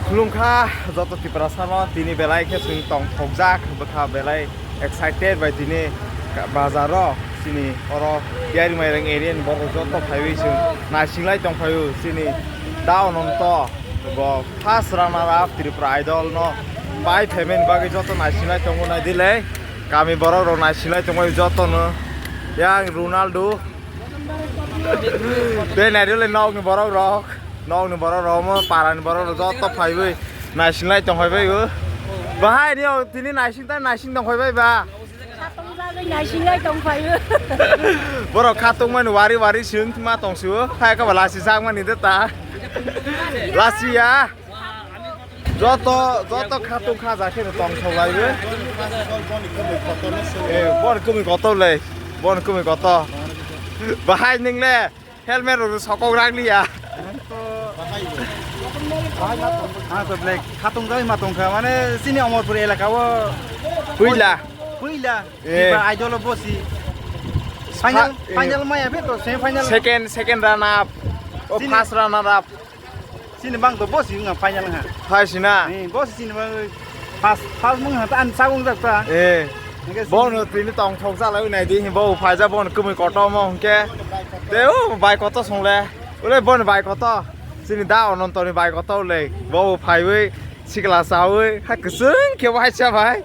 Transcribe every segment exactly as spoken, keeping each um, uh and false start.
Khulumkha joto Tiprasano, tini belai khe chwng tongthokjak, bwkha belai excited bai tini bazaro chini oro Yarimai Rang area ni borok joto phaiwi chwng naisinglai tongphaio chini da Ononto bo first runner up Tripura Idol no pai phaimani bagwi joto naisinglai tongo naidi le kami borok rok naisinglai tongbai joto no yang Ronaldo tei naidi le nokni borok rok. Nokni borok rok omo parani borok rok joto phaiwi naisinglai tongphai bai o. Bahai ni o tini naising ta naising tongphai bai ba. Khatong jagwi naisinglai tongphai o. Borok khatong mani wari wari sing ma tong si o. Hai ka ba lasi jak mani de ta. Lasi ya. Joto joto khatong kha ja khe tong thok lai o. Eh, bon kumi koto le. Bon kumi koto. Bahai ning le. Helmet rok sokok rak liya. Ah, to black. Khatung jai ma tongkha, mane, chini Omorpur elaka o. Puila. Puila. Eh. Tiprasa Idol o bosi. Final, eh. Final maya be to, semi final. Second, second run up. O, chini first runner up. Chini bang to bosi wngkha final wngkha. Hai sina. Eh, bosi chini bang first, first wngkha ta an sagong jak ta. Eh. Hingke bono tini tongthok jalai nai di, bo phaija bono kumui koto mo hingke. Te o bai koto songle. Ule bono bai koto. Chini da Ononto ni bai koto le. Bo phaiwi sikla sawi ha kusung khe bo hai cha bai.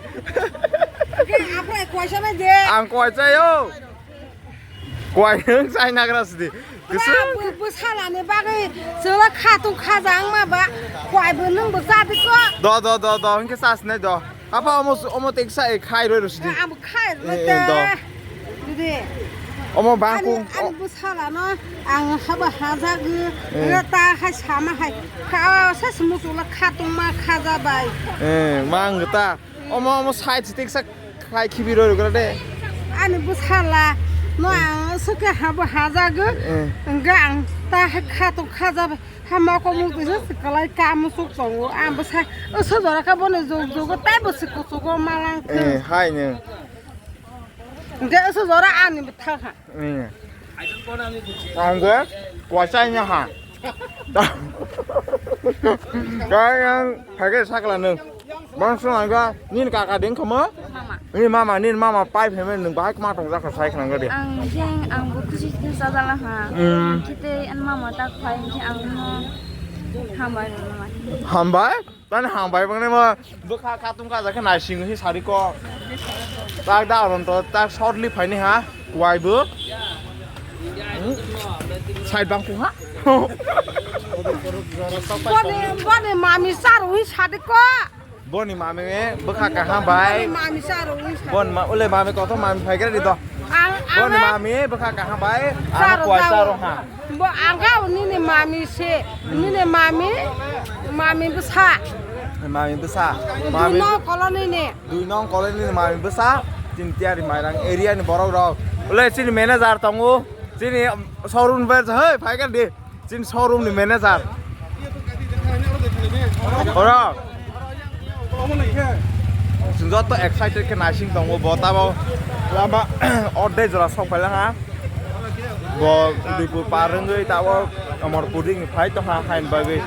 Hingke apre kwaisa bai de. Ang kwaisa yo. Kwai nwng chai nagra sidi. Kwswng. Bwsalani bagwi chwla khatung khaja wngma ba kwai bo nwng bo chadi ko. Do, do, do, do, hwnkhe chasnai do. Apa omo, omo teksa e khai roi rosidi. Ang bo khai roi. Eh, eh, do. Didi. Omo bangkung. Ani, ani bwsalano ang haba hajagwi. Eh. Ta hai sama hai. Kha, sa sumuk chwla khatung ma khaja bai. Eh, mang ta. Omo, omo side side sa khai khibi roi roi de. Ani bwsala no ang swkhe habo hajago. Eh. Hingke ang ta hai kha tong kha jabe. Ha moko mung tisa kwlai kam suk tongo. Ang bwsa oso jora kha bono jog jogo tai bwswk kuchugo malang khe. Eh, hai no. Hingke oso jora ani bwtha kha. Eh. Ang khe kwachai nya ha. Kaya ang phage sakla nung. Bang sung ang ga nin kaka ding khamo? Mama. Ni mama, nin mama pai pheme nung bahai kma tong jakha sai khnang ga de. Ang jeng ang bo khusi khe sajala ha. Hmm. Kite an mama tak phai khe ang no hambai mama. Hambai? Tani hambai bang ne ma bwkha khatung kha jakhe naising hi sari ko. Tak da ron to tak shortly phaini ha kwai bo. Hmm? Side bang kung ha. Boni, boni mami saru hi sadi ko. Boni mami bwkha kaham bai. Boni mami saru hi sadi. Bon ma ule mami koto mami phai gre di do. Ang, boni ang mami bwkha kaham bai. Ang saru kwai dao. Saru ha. Bo ang ga nini mami se, nini mami, mami bwsa. Mami bwsa. Mami. Duino koloni ni. Dui nong koloni ni mami bwsa. Chini Tiyari Mairang area ni borok rok. Ule chini manager tongo. Chini showroom ber hoi phai kar di. Chini showroom ni manager. Oro. Chwng joto excited khe naising tongo bo tamo lama ordek jora sok pailangha. Bo Udaipur par wngwi tamo Amarpur ni phai tongkha hain bagwi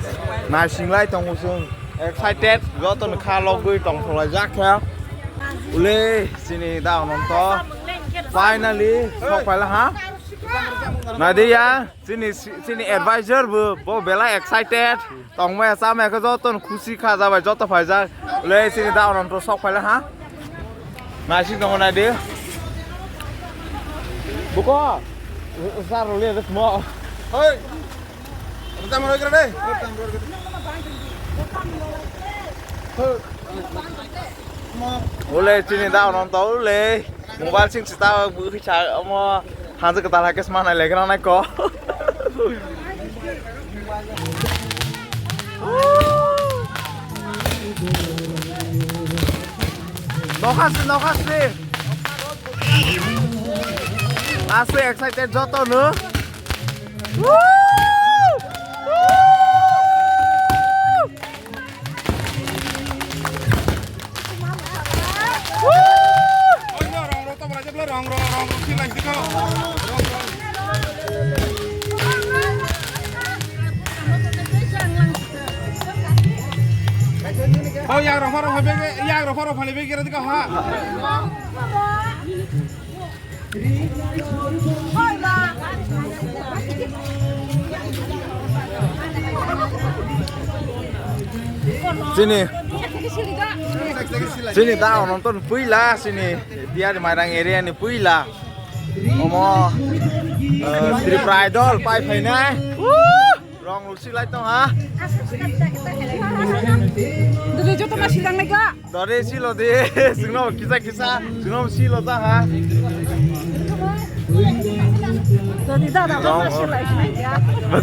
naising lai tongo chwng excited joto ni kha logwi tongthok laijak khe. Ule chini da Ononto finally sok pailangha. Naidi ya. Chini, chini advisor bo, bo belai excited. Tongmaya chamaya khe joto no khusi kha jabai joto phaijak. Le chini da Ononto sok phaila ha. Naising tongo naidi. Buko. Sar le mo. Hoi. Rwchapmung rwgwra de. Ule chini da Ononto ule. Mobile sing sita bwkha sa omo hanjak kwtal hai khe sma nai legra nai ko. Nokha se, nokha se. Aswk excited joto no. Woo! Woo! Oh, yang rok pharo phai bege, yang rok pharo phai bege ra dikha ha. Chini. Chini da ononton puila chini. Diari Mairang area ni puila. Omo, eh, Tripura Idol pai phainai. Woo! Rong ruk silai tong ha. Dole joto ma silang nai ga. Dore silo de, singno kisa kisa, singno silo ta ha. Dole da da ma silai nai ga.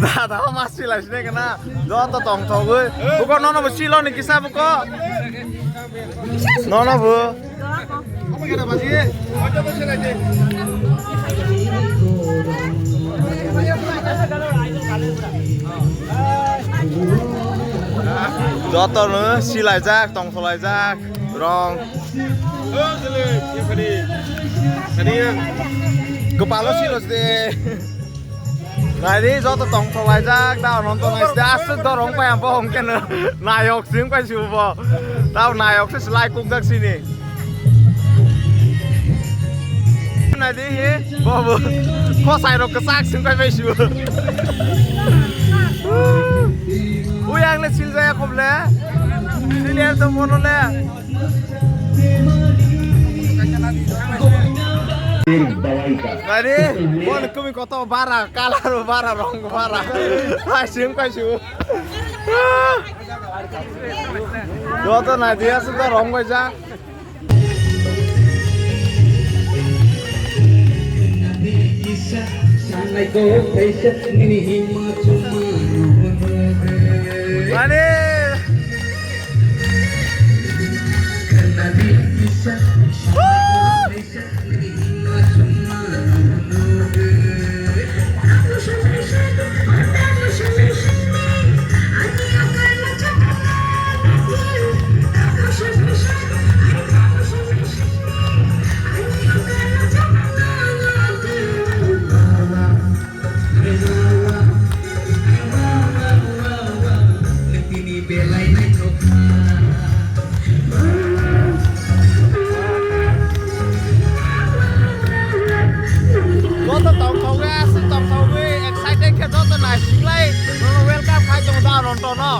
Da da ma silai nai ga na. Joto tong thogwi. Buko nono bo silo ni kisa buko. Nono bo. Jotono silaijak, tongtholaijak, rong. Kwpalo silos de. Naidi joto tongthok laijak, da ononto naiside, aswk dorong pai ang bo hongkeno nayok sing pai sibo bo. Tao nayok se slai kukjak sini. Naidi he, bo bo. Khosai rok kwchak sing pai pai sibo. Ui ang le siljaya khoble. Siliar to mono le. Mane, bon kumi koto bara, color bara, rong bara. Hai sim kai su. Joto nai dia sudah rong bai ja. Mane. Joto tongthogwi, aswk tongthogwi, excited khe joto naisiklai, nono welcome khai tongo da Ananto no.